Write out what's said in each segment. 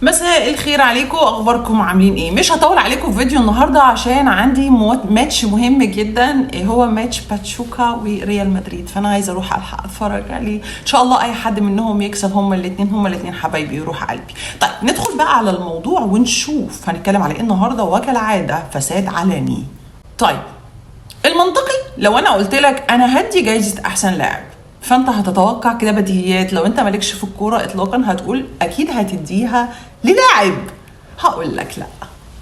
مساء الخير عليكم، اخباركم عاملين ايه؟ مش هطول عليكم في فيديو النهارده عشان عندي ماتش مهم جدا، هو ماتش باتشوكا وريال مدريد، فانا عايزه اروح الحق اتفرج عليه. ان شاء الله اي حد منهم يكسب، هما الاثنين حبايبي يروح قلبي. طيب ندخل بقى على الموضوع ونشوف هنتكلم على ايه النهارده، وكالعادة فساد علني. طيب المنطقي لو انا قلت لك انا هدي جايزة احسن لاعب، فانت هتتوقع كده بديهيات، لو انت مالكش في الكورة اطلاقا هتقول اكيد هتديها للاعب. هقول لك لا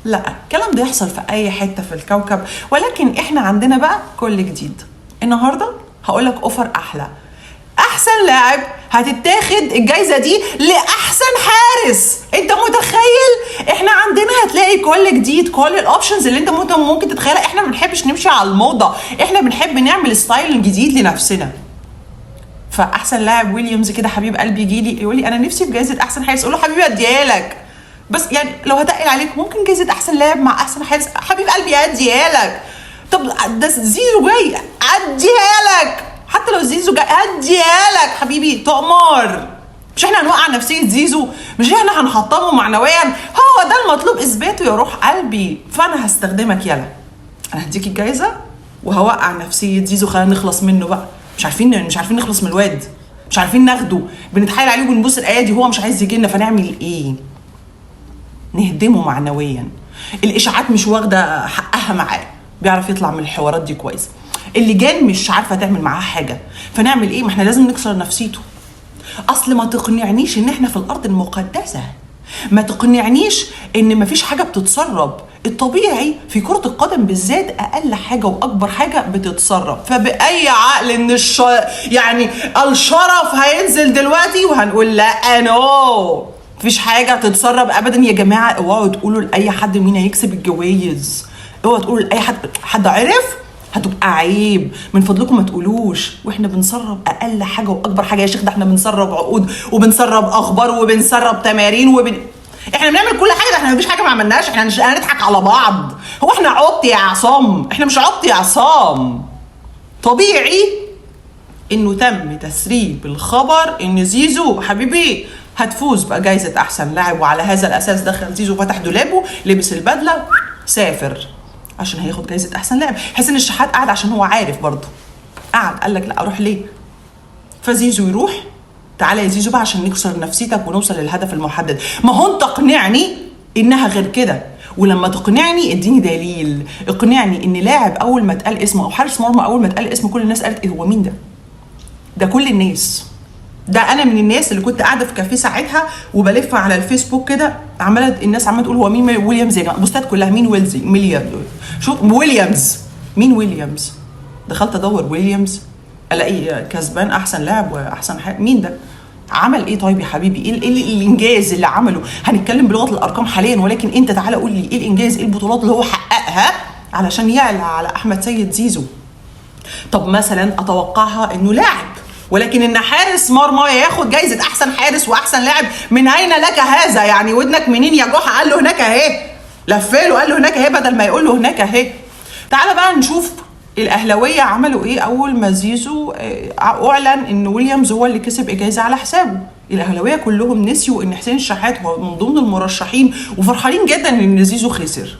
لا، الكلام ده يحصل في اي حتة في الكوكب، ولكن احنا عندنا بقى كل جديد. النهارده هقول لك offer احلى، احسن لاعب هتتاخد الجايزة دي لاحسن حارس. انت متخيل؟ احنا عندنا هتلاقي كل جديد، كل ال options اللي انت ممكن تتخيلها. احنا ما بنحبش نمشي على الموضه، احنا بنحب نعمل style جديد لنفسنا. فاحسن لاعب ويليامز كده حبيب قلبي يجي لي يقول لي انا نفسي في جايزة احسن حارس، اقول له حبيبي اديها لك، بس يعني لو هتقل عليك ممكن جايزة احسن لاعب مع احسن حارس، حبيب قلبي اديها لك. طب ده زيزو جاي اديها لك، حتى لو زيزو جاي اديها لك حبيبي، تؤمر. مش احنا هنوقع نفسية زيزو، مش احنا هنحطمه معنويا، هو ده المطلوب اثباته يا روح قلبي. فانا هستخدمك، يلا انا هديك الجايزة وهوقع نفسية زيزو، خلينا نخلص منه بقى. مش عارفين نخلص من الواد، مش عارفين ناخده، بنتحايل عليه وبنبوس الايادي وهو مش عايز يجي لنا، فنعمل ايه؟ نهدمه معنويا. الاشاعات مش واخده حقها معاه، بيعرف يطلع من الحوارات دي كويس. اللجان مش عارفه تعمل معاه حاجة، فنعمل ايه؟ ما احنا لازم نكسر نفسيته. اصل ما تقنعنيش ان احنا في الارض المقدسة، ما تقنعنيش ان مفيش حاجة بتتسرب. الطبيعي في كرة القدم بالذات اقل حاجة واكبر حاجة بتتسرب، فبأي عقل ان يعني الشرف هينزل دلوقتي وهنقول لا no مفيش حاجة تتسرب ابدا؟ يا جماعة اوعوا تقولوا لاي حد مين هيكسب الجوائز، اوعوا تقولوا لاي حد، حد عرف هتبقى عيب، من فضلكم ما تقولوش. واحنا بنسرب اقل حاجة واكبر حاجة يا شيخ، ده احنا بنسرب عقود وبنسرب اخبار وبنسرب تمارين احنا بنعمل كل حاجه، ده احنا مفيش حاجة ما عملناش. احنا مش هنضحك على بعض، هو احنا عبط يا عصام؟ احنا مش عبط يا عصام. طبيعي انه تم تسريب الخبر ان زيزو حبيبي هتفوز بقى جايزة احسن لاعب، وعلى هذا الاساس دخل زيزو فتح دولابه لبس البدلة سافر عشان هياخد جايزة احسن لاعب. حسين الشحات قعد عشان هو عارف برضه، قعد قال لك لا اروح ليه؟ فزيزو يروح، تعالى يا زيزو بقى عشان نكسر نفسيتك ونوصل للهدف المحدد. ما هو انت اقنعني انها غير كده، ولما تقنعني اديني دليل، اقنعني ان لاعب اول ما اتقال اسمه او حارس مرمى اول ما اتقال اسمه كل الناس قالت ايه هو مين ده؟ ده كل الناس، ده انا من الناس اللي كنت قاعدة في كافيه ساعتها وبلف على الفيسبوك كده، عماله الناس عماله تقول هو مين ويليامز يا جماعة، بوستات كلها مين ويلزي مليارد شو ويليامز، مين ويليامز؟ دخلت ادور ويليامز الاقي كسبان احسن لاعب واحسن حاجة، مين ده؟ عمل ايه طيب يا حبيبي؟ ايه إيه الانجاز اللي عمله؟ هنتكلم بلغه الارقام حاليا، ولكن انت تعالى قول لي ايه الانجاز؟ ايه البطولات اللي هو حققها علشان يعلى على احمد سيد زيزو؟ طب مثلا اتوقعها انه لاعب، ولكن ان حارس مرمى ياخد جايزة احسن حارس واحسن لاعب، من اين لك هذا؟ يعني ودنك منين يا جحا؟ قال له هناك اهي، لفله قال له هناك اهي بدل ما يقول له هناك اهي. تعالى بقى نشوف الاهلاوية عملوا ايه اول ما زيزو اعلن ان ويليامز هو اللي كسب الجايزة على حسابه. الاهلاوية كلهم نسيوا ان حسين الشحات هو من ضمن المرشحين وفرحانين جدا ان زيزو خسر.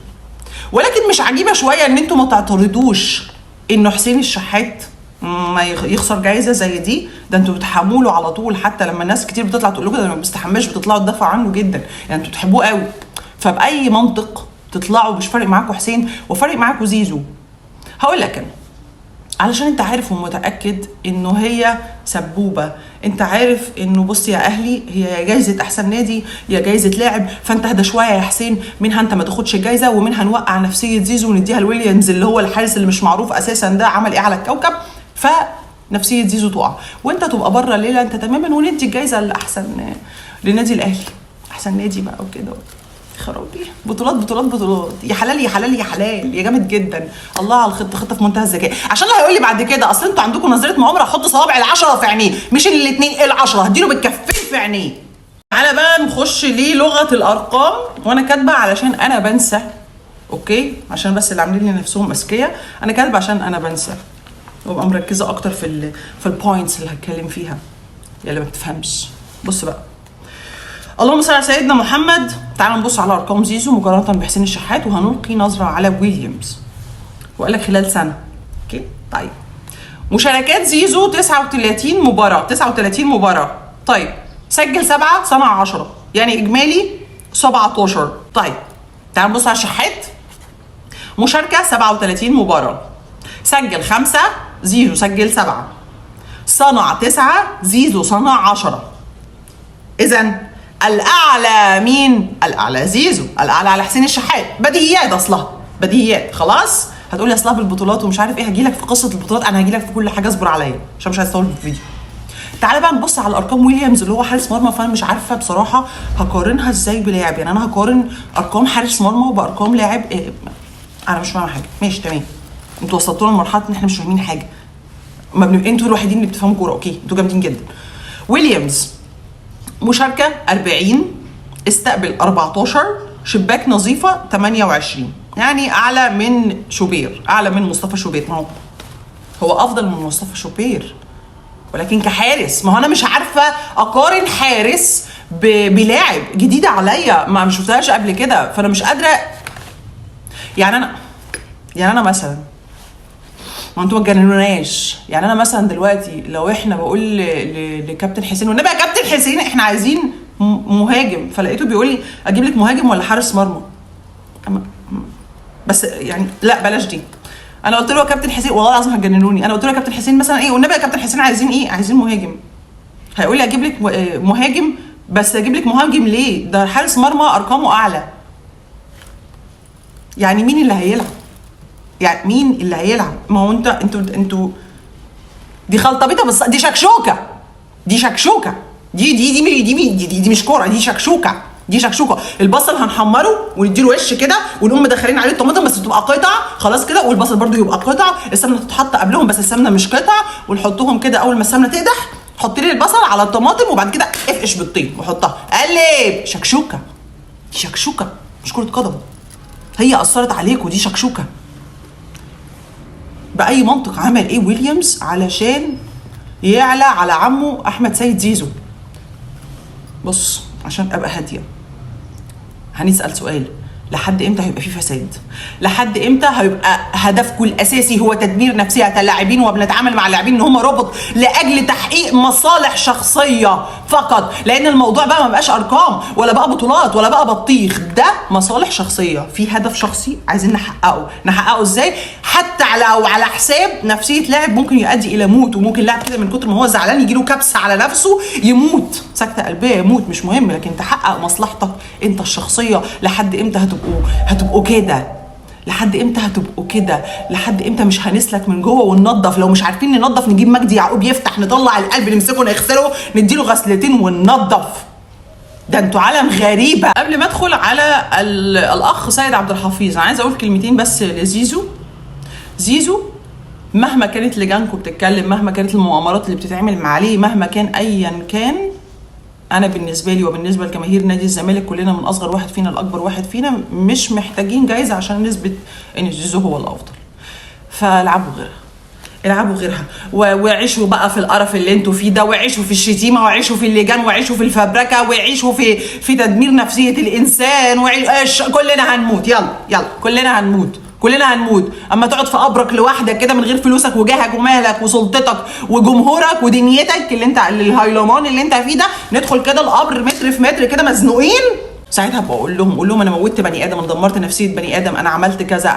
ولكن مش عجيبة شوية ان انتوا ما تعترضوش انه حسين الشحات ما يخسر جايزة زي دي؟ ده انتوا بتحموا له على طول، حتى لما الناس كتير بتطلع تقول لكم ده ما بيستحماش بتطلعوا تدافعوا عنه جدا، يعني انتوا بتحبوه قوي. فباي منطق تطلعوا مش فارق معاكم حسين وفارق معاكم زيزو؟ هقول لك انا، علشان انت عارف ومتاكد انه هي سبوبه، انت عارف انه بص يا اهلي هي يا جايزة احسن نادي يا جايزة لاعب، فانت اهدى شوية يا حسين، منها انت ما تاخدش الجايزة ومنها نوقع نفسية زيزو ونديها لويليامز اللي هو الحارس اللي مش معروف اساسا ده عمل ايه على الكوكب، فنفسيه زيزو تقع وانت تبقى بره الليلة انت تماما، وندي الجايزة لاحسن للنادي الاهلي احسن نادي بقى وكده. خرابي، بطولات بطولات بطولات، يا حلال يا حلال يا حلال يا جامد جدا. الله على الخطه، خطه في منتهى الذكاء. عشان اللي هيقول لي بعد كده اصل انتوا عندكم نظرية مؤامره، احط صوابع العشرة في عينيه، مش الاثنين، العشرة هديله بالكفين في عينيه. تعالى بقى نخش للغة الارقام، وانا كاتبه علشان انا بنسى، okay؟ عشان بس اللي عاملين لي نفسهم اذكياء، انا كاتبه عشان انا بنسى وابقى مركزه اكتر في ال points اللي هتكلم فيها يا اللي ما بتفهمش. بص بقى، اللهم صل على سيدنا محمد. تعالوا نبص على ارقام زيزو مقارنة بحسين الشحات، وهنلقي نظره على ويليامز. وقال لك خلال سنة. okay طيب، مشاركات زيزو 39 مباراة، 39 مباراة. طيب سجل 7، صنع 10، يعني اجمالي 17. طيب تعالوا نبص على الشحات، مشاركة 37 مباراة، سجل 5، زيزو سجل 7، صنع 9، زيزو صنع 10. اذا الاعلى مين؟ الاعلى زيزو، الاعلى على حسين الشحات. بديهيات، اصلها بديهيات. خلاص هتقولي اصلها بالبطولات ومش عارف ايه، هجيلك في قصة البطولات، انا هجيلك في كل حاجة، اصبر عليا عشان مش عايز اطول في الفيديو. تعالى بقى نبص على ارقام ويليامز اللي هو حارس مرمى. فانا مش عارفه بصراحة هقارنها ازاي بلاعب، يعني انا هقارن ارقام حارس مرمى وبارقام لاعب إيه؟ انا مش فاهمه حاجة. ماشي تمام، انتوا وصلتونا لمرحلة ان احنا مش فاهمين حاجة، ما بن... انتوا الوحيدين اللي بتفهموا كورة. okay انتوا جامدين جدا. ويليامز مشاركة 40، استقبل 14، شباك نظيفة 28، يعني اعلى من شوبير، اعلى من مصطفى شوبير. ما هو هو افضل من مصطفى شوبير، ولكن كحارس، ما هو انا مش عارفه اقارن حارس بلاعب جديدة عليا، ما شفتهاش قبل كده، فانا مش قادرة. يعني انا مثلا، ما انتوا ما تجننوناش، يعني انا مثلا دلوقتي لو احنا بقول لكابتن حسين، والنبي يا كابتن حسين احنا عايزين مهاجم، فلقيته بيقول لي اجيب لك مهاجم ولا حارس مرمى؟ بس يعني لا بلاش دي. انا قلت له يا كابتن حسين، والله العظيم هتجننوني، انا قلت له يا كابتن حسين مثلا ايه، والنبي يا كابتن حسين عايزين ايه؟ عايزين مهاجم. هيقول لي اجيب لك مهاجم، بس اجيب لك مهاجم ليه؟ ده حارس مرمى ارقامه اعلى. يعني مين اللي هيلعب؟ يعني مين اللي هيلعب؟ ما هو انت انتوا دي خلطبيطه، بس دي شكشوكه، دي شكشوكه، دي دي دي دي دي, دي, دي مش كورة، دي شكشوكه، دي شكشوكه. البصل هنحمره ونديله وش كده، ونقوم مدخلين عليه الطماطم بس تبقى قطع خلاص كده، والبصل برده يبقى قطع، السمنة تتحط قبلهم بس السمنة مش قطع، ونحطهم كده. اول ما السمنة تقدح حط لي البصل على الطماطم، وبعد كده افقش بالطين وحطها، قلب. شكشوكه، دي شكشوكه مش كره قدم. هي اثرت عليك ودي شكشوكه. باي منطق عمل ايه ويليامز علشان يعلى على عمه احمد سيد زيزو؟ بص عشان ابقى هادية هنسال سؤال: لحد امتى هيبقى في فساد؟ لحد امتى هيبقى هدفكم الاساسي هو تدمير نفسية اللاعبين، وبنتعامل مع اللاعبين ان هم روبوت لاجل تحقيق مصالح شخصية فقط؟ لان الموضوع بقى ما بقاش ارقام ولا بقى بطولات ولا بقى بطيخ، ده مصالح شخصية، في هدف شخصي عايزين نحققه. نحققه ازاي؟ حتى على او على حساب نفسية لاعب ممكن يؤدي الى موت، وممكن لاعب كده من كتر ما هو زعلان يجي له كبسة على نفسه يموت، سكته قلبية يموت، مش مهم، لكن تحقق مصلحتك انت الشخصية. لحد امتى هتبقوا كده؟ لحد امتى هتبقوا كده؟ لحد امتى مش هنسلك من جوه وننضف؟ لو مش عارفين ننضف نجيب مجدي يعقوب يفتح، نطلع القلب نمسكه نغسله نديله غسلتين وننضف. ده انتوا عالم غريبة. قبل ما ادخل على الاخ سيد عبد الحفيظ، انا عايزه اقول كلمتين بس لزيزو. زيزو مهما كانت لجانكو بتتكلم، مهما كانت المؤامرات اللي بتتعمل مع عليه، مهما كان ايا كان، انا بالنسبة لي وبالنسبة لجماهير نادي الزمالك كلنا، من اصغر واحد فينا لاكبر واحد فينا، مش محتاجين جايزة عشان نثبت ان زيزو هو الافضل. فالعبوا غيرها، العبوا غيرها، وعيشوا بقى في القرف اللي انتوا فيه ده، وعيشوا في الشتيمة، وعيشوا في اللجان، وعيشوا في الفبركه، وعيشوا في تدمير نفسية الانسان، وعيش. كلنا هنموت، يلا يلا كلنا هنموت، كلنا هنموت. اما تقعد في قبرك لوحدك كده من غير فلوسك وجاهك ومالك وسلطتك وجمهورك ودنيتك اللي انت الهيلمان اللي انت فيه ده، ندخل كده القبر متر في متر كده مزنوقين، ساعتها بقول لهم، قول لهم انا موتت بني ادم، انا دمرت نفسية بني ادم، انا عملت كذا،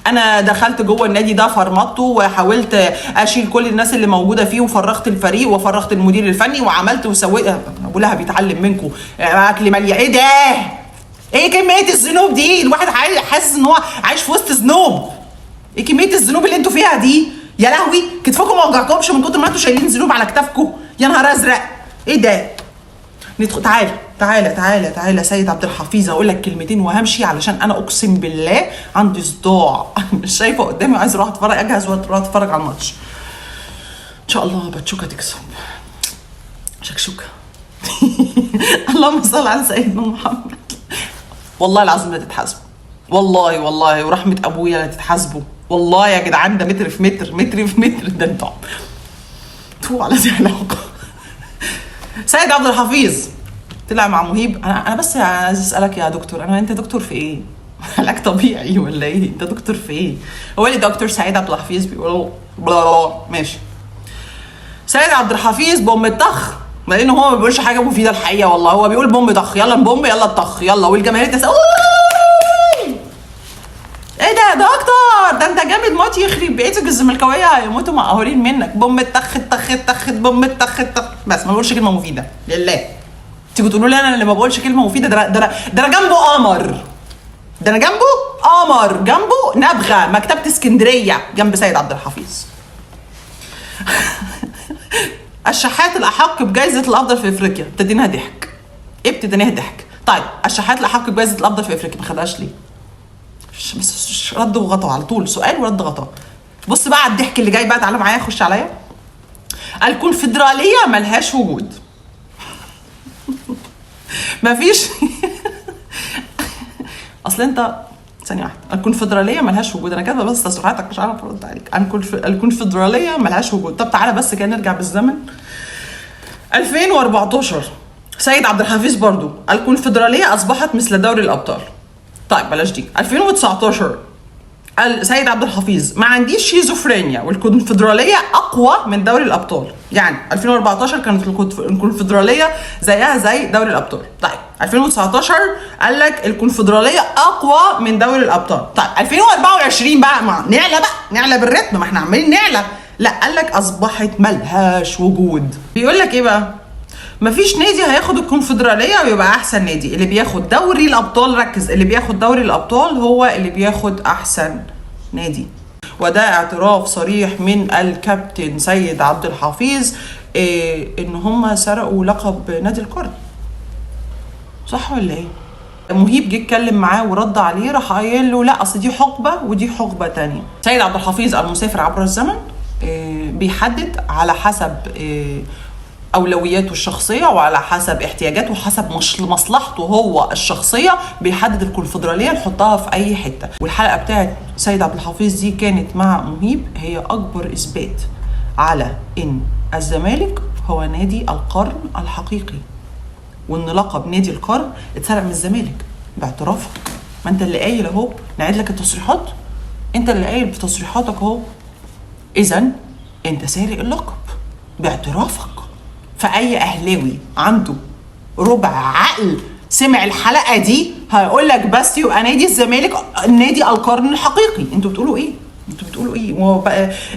انا دخلت جوه النادي ده فرمطته وحاولت اشيل كل الناس اللي موجودة فيه، وفرغت الفريق وفرغت المدير الفني وعملت وسويت. ابو لهب بيتعلم منكم اكل ماليه. ايه ده؟ ايه كمية الذنوب دي؟ الواحد حاسس ان هو عايش في وسط ذنوب. ايه كمية الذنوب اللي انتوا فيها دي؟ يا لهوي، كتفكم ما وجعكمش من كتر ما انتوا شايلين ذنوب على كتافكم؟ يا نهار ازرق، ايه ده؟ ندخل. تعالى تعالى تعالى تعالى سيد عبد الحفيظ، اقول لك كلمتين وهمشي علشان انا اقسم بالله عندي صداع مش شايفه قدامي، وعايز اروح اتفرج، اجهز واروح اتفرج على الماتش ان شاء الله. باتشوكا تكسب، شكشوكه. اللهم صل على سيدنا محمد. والله العظيم لا تتحاسبوا، والله والله ورحمة ابويا لا تتحاسبوا، والله يا جدعان. ده متر في متر، متر في متر، ده انتوا تو على دي علاقة. سيد عبد الحفيظ طلع مع مهيب. انا بس عايز اسالك يا دكتور، انت دكتور في ايه؟ علاج طبيعي ولا ايه؟ انت دكتور في ايه؟ هو اللي دكتور سعيد عبد الحفيظ بيقول بلا ماشي. سيد عبد الحفيظ بوم الطخ، لانه هو ما بيقولش حاجة مفيدة الحقيقة والله، هو بيقول بوم طخ، يلا نبوم يلا الطخ يلا، والجماهير تسأل ايه ده يا دكتور، ده انت جامد موت، يخرب بيتك الزملكاويه هيموتوا مقهورين منك، بوم الطخ الطخ الطخ بوم الطخ الطخ، بس ما بقولش كلمة مفيدة لله. تيجوا تقولوا لي انا اللي ما بقولش كلمة مفيدة، ده انا جنبه قمر، ده انا جنبه قمر، جنبه نبغه مكتبه اسكندرية جنب سيد عبد الحفيظ. الشحات الاحق بجائزة الافضل في افريقيا، ابتديناها ضحك. ايه ابتديناها ضحك؟ طيب الشحات الاحق بجائزة الافضل في افريقيا ما خدهاش ليه؟ بس رد وغطا على طول، سؤال ورد غطا. بص بقى على الضحك اللي جاي بقى، تعالى معايا خش عليا. الكونفدراليه ملهاش وجود. مفيش. اصل انت ثانية واحدة، الكونفدراليه ملهاش وجود، انا كاتبه بس تصريحاتك مش عارفه ارد عليك. الكونفدراليه ملهاش وجود. طب تعالى بس كده نرجع بالزمن 2014، سيد عبد الحفيظ برضو، الكونفدراليه اصبحت مثل دوري الابطال. طيب بلاش دي. 2019 سيد عبد الحفيظ ما عنديش شيزوفرينيا والكونفدراليه اقوى من دوري الابطال. يعني 2014 كانت الكونفدراليه زيها زي دوري الابطال. طيب 2019 قال لك الكونفدراليه اقوى من دوري الابطال. طيب 2024 بقى ما نعلى بقى، نعلى بالريتم، ما احنا عمالين نعلى. لا قال لك اصبحت ملهاش وجود. بيقول لك ايه بقى؟ مفيش نادي هياخد الكونفدراليه ويبقى احسن نادي، اللي بياخد دوري الابطال، ركز، اللي بياخد دوري الابطال هو اللي بياخد احسن نادي. وده اعتراف صريح من الكابتن سيد عبد الحفيظ ان هم سرقوا لقب نادي القرن. صح ولا ايه؟ مهيب جه اتكلم معاه ورد عليه، راح قايل له لا اصل دي حقبة ودي حقبة تانية. سيد عبد الحفيظ المسافر عبر الزمن بيحدد على حسب اولوياته الشخصية وعلى حسب احتياجاته وحسب مصلحته هو الشخصية، بيحدد الكونفدراليه نحطها في اي حتة. والحلقة بتاعت سيد عبد الحفيظ دي كانت مع مهيب، هي اكبر اثبات على ان الزمالك هو نادي القرن الحقيقي، وان لقب نادي القرن اتسرق من الزمالك باعترافك. ما انت اللي قايل اهو، نعيد لك التصريحات، انت اللي قايل بتصريحاتك اهو. اذا انت سارق اللقب باعترافك. فأي أهلاوي عنده ربع عقل سمع الحلقة دي هيقول لك بس يبقى نادي الزمالك نادي القرن الحقيقي. انتوا بتقولوا ايه؟ انتوا بتقولوا ايه؟ هو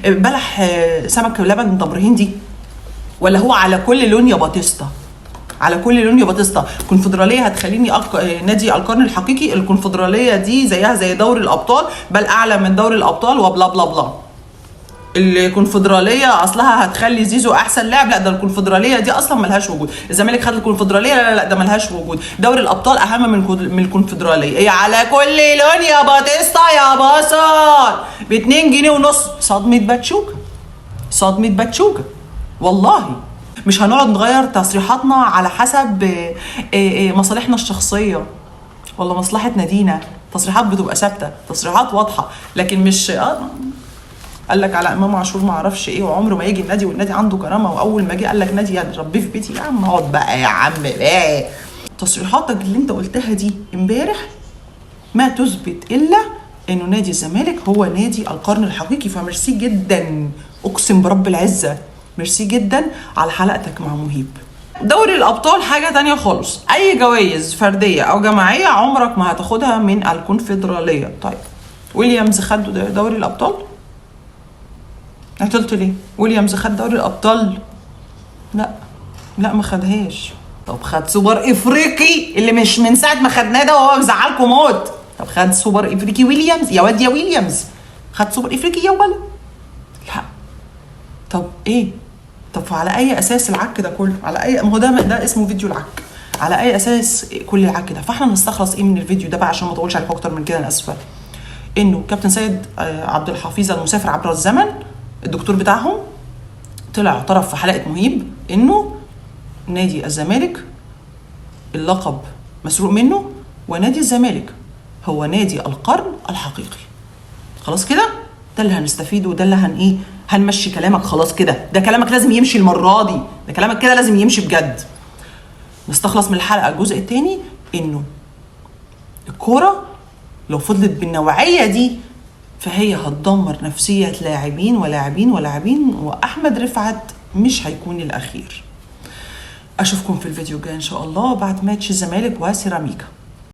بلح سمك لبن تمر هندي ولا هو على كل لون يا باتيستا؟ على كل لون يا باتيستا. الكونفدراليه هتخليني نادي القرن الحقيقي. الكونفدراليه دي زيها زي دوري الابطال، بل اعلى من دوري الابطال وبلا بلا بلا. الكونفدراليه اصلها هتخلي زيزو احسن لاعب، لا ده الكونفدراليه دي اصلا ملهاش وجود. الزمالك خد الكونفدراليه، لا لا لا ده ملهاش وجود. دوري الابطال اهم من الكونفدراليه. ايه على كل لون يا باتيستا يا بصل ب 2 جنيه ونص. صدمة باتشوكا، صدمة باتشوكا والله. مش هنقعد نغير تصريحاتنا على حسب مصالحنا الشخصية ولا مصلحة نادينا. تصريحات بتبقى ثابتة، تصريحات واضحة، لكن مش قال لك على امام عاشور ما اعرفش ايه وعمره ما يجي النادي، والنادي عنده كرامة، واول ما جه قال لك نادي ربيه في بيتي. يا عم اقعد بقى يا عم بقى. تصريحاتك اللي انت قلتها دي امبارح ما تثبت الا انه نادي الزمالك هو نادي القرن الحقيقي. فميرسي جدا، اقسم برب العزة ميرسي جدا على حلقتك مع مهيب. دوري الابطال حاجة تانية خالص، اي جوائز فردية او جماعية عمرك ما هتاخدها من الكونفدراليه. طيب ويليامز خد دوري الابطال؟ عطلت ليه؟ ويليامز خد دوري الابطال؟ لا لا ما خدهاش. طب خد سوبر افريقي اللي مش من ساعة ما خدناه ده وهو مزعلكم موت. طب خد سوبر افريقي ويليامز يا واد يا ويليامز، خد سوبر افريقي يا ولد. لا طب ايه؟ طب على اي اساس العك ده كله؟ على اي، ما هو ده اسمه فيديو العك. على اي اساس كل العك ده؟ فاحنا نستخلص ايه من الفيديو ده بقى عشان ما اطولش عليكم اكتر من كده؟ انا اسفه. انه كابتن سيد عبد الحفيظ المسافر عبر الزمن الدكتور بتاعهم طلع اعترف في حلقة مهيب انه نادي الزمالك اللقب مسروق منه، ونادي الزمالك هو نادي القرن الحقيقي. خلاص كده؟ ده اللي هنستفيده وده اللي هن ايه؟ هنمشي كلامك. خلاص كده، ده كلامك لازم يمشي المرة دي، ده كلامك كده لازم يمشي بجد. نستخلص من الحلقة الجزء الثاني انه الكورة لو فضلت بالنوعيه دي فهي هتدمر نفسية لاعبين ولاعبين ولاعبين، واحمد رفعت مش هيكون الاخير. اشوفكم في الفيديو الجاي ان شاء الله بعد ماتش الزمالك وسيراميكا.